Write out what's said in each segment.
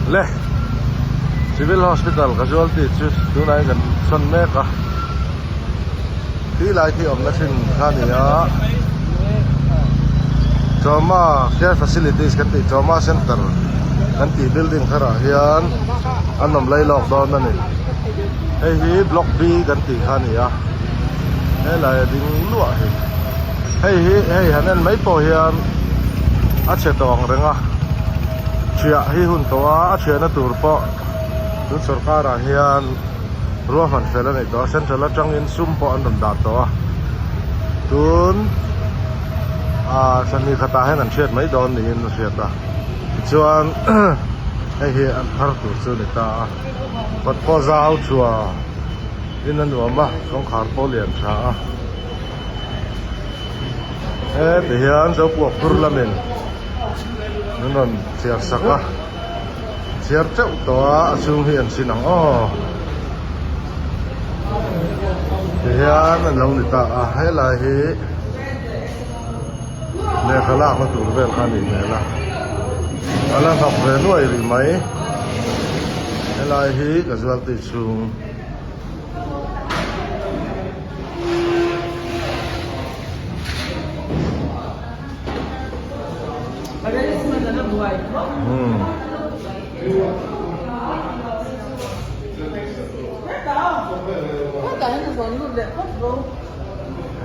Le Civil Hospital casualty chu tunah hian kan sawn mek a khi lai khi awmna thin kha a ni a Trauma Care Facilities kan tih Trauma Center kan tih building tharah hian an awm lai lawk dawn a ni hei hi block B kan tih kha a ni a helai a ding luah hi hei hi hei han en mai pawh hian a chhe tawh ang reng a thiah hi hun tawh a a thiahna tur pawh tun sawrkar ah hian ruahman fel a nei tawh a central atangin sum pawh an rawn dah tawh a tun ah thla khatah hian an hriat mai dawn niin a hriat a tichuan hei hi an thar tur chu a ni ta a kawt pawh zau chhuah in a nuam a kawngkhar pawh lian tha a heti hian zopuak phur lamin min rawn chhiar sak a chhiar teuh tawh a a chhung hi an sin ang aw ti hian an lo ni ta a helai hi lehkha lakna tur vel kha a nih hmel a a la hnawk ve nuai rih mai helai hi casualty chhung.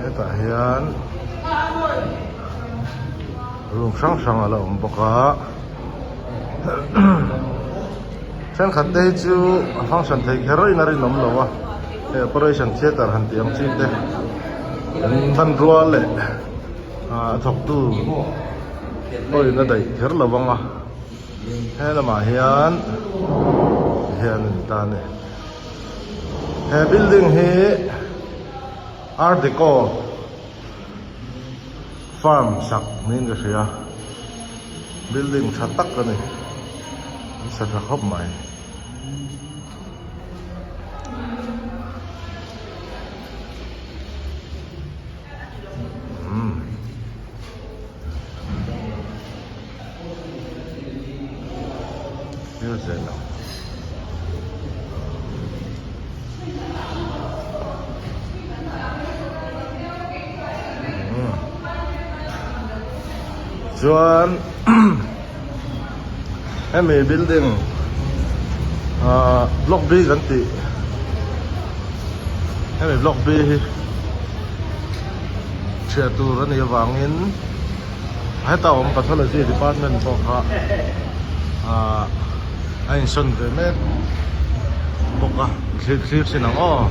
Hetah hian room hrang hrang a la awm bawk a. Thenkhat te hi chu a function thei kher in a rinawm lo a, hei operation theatre han tih ang chi te an hmanrua leh a thawktu pawhin a daih kher lo vang a, he lamah hian hian a ni ta a ni. He building hi art deco farm sak niin ka hria. Building tha tak a ni an sa tha khawp mai. Umm. Thil zel ang. Chuan hemi building ah block B kan tih hemi block B hi chhiah tur a nih avangin heta awm pathology department pawh kha ah a insawn ve mek bawk a thlir thlir thin ang aw.